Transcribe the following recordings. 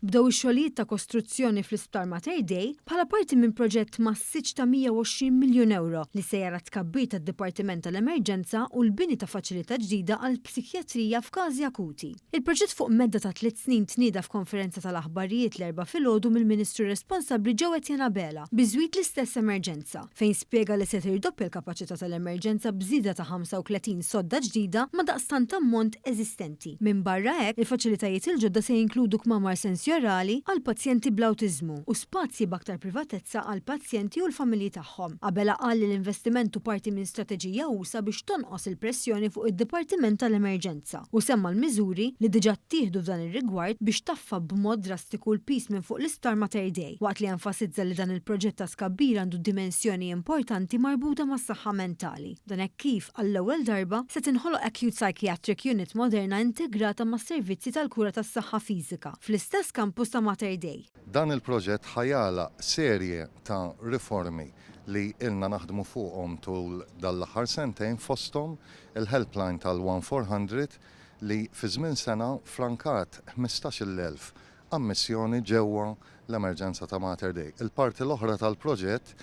Bdew ix-xogħlijiet ta' kostruzzjoni fl-Isptar Mater Dei bħala parti minn proġett massiċċ ta' 120 miljun ewro li se jara t-tkabbir tad-Dipartiment tal-Emerġenza u l-bini ta' faċilità ġdida għall-psikjatrija f'każi akuti. Il-proġett fuq medda ta' tliet snin tnieda f'konferenza tal-aħbarijiet l-Erbgħa filgħodu mill-Ministru responsabbli Jo Etienne Abela biżwid l-istess emerġenza, fejn spjega li se tirdoppja l-kapaċità tal-emerġenza b'żieda ta' 35 sodda ġdida ma' daqstant ammont eżistenti. Minbarra hekk, il-faċilitajiet il-ġodda se jinkludu kmamar sensjorali għall-pazjenti bl-awtiżmu u spazji b'aktar privatezza għall-pazjenti u l-familji tagħhom. Abela qal li l-investiment hu parti minn strateġija usa' biex tonqos il-pressjoni fuq id-Dipartiment tal-Emerġenza u semma l-miżuri li diġà ttieħdu f'dan ir-rigward biex taffa b'mod drastiku l-piż minn fuq l-Isptar Mater Dei, waqt li enfasizza li dan il-proġett ta' tkabbir għandu dimensjoni importanti marbuta mas-saħħa mentali. Dan hekk kif, għall-ewwel darba, se tinħoloq Acute Psychiatric Unit moderna integrata mas-servizzi tal-kura tas-saħħa fiżika, fl-istess kampus ta' Mater Dei. Dan il-proġett ħa jagħlaq serje ta' riformi li ilna naħdmu fuqhom tul dan l-aħħar sentejn fosthom il-helpline tal-1400 li fi żmien sena frankat 15,000 ammissjoni ġewwa l-emerġenza ta' Mater Dei. Il-parti l-oħra tal-proġett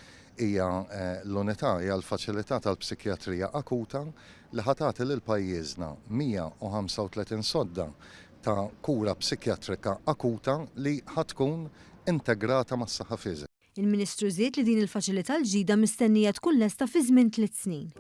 hija l-unità, hija l-faċilità tal-psikjatrija akuta li ħa tagħti lil pajjiżna 135 sodda ta' kura psikjatrika akuta li ħa tkun integrata mas-saħħa fiżika. Il-Ministru żied li din il-faċilità l-ġdida mistennija tkun lesta fi żmien tliet snin.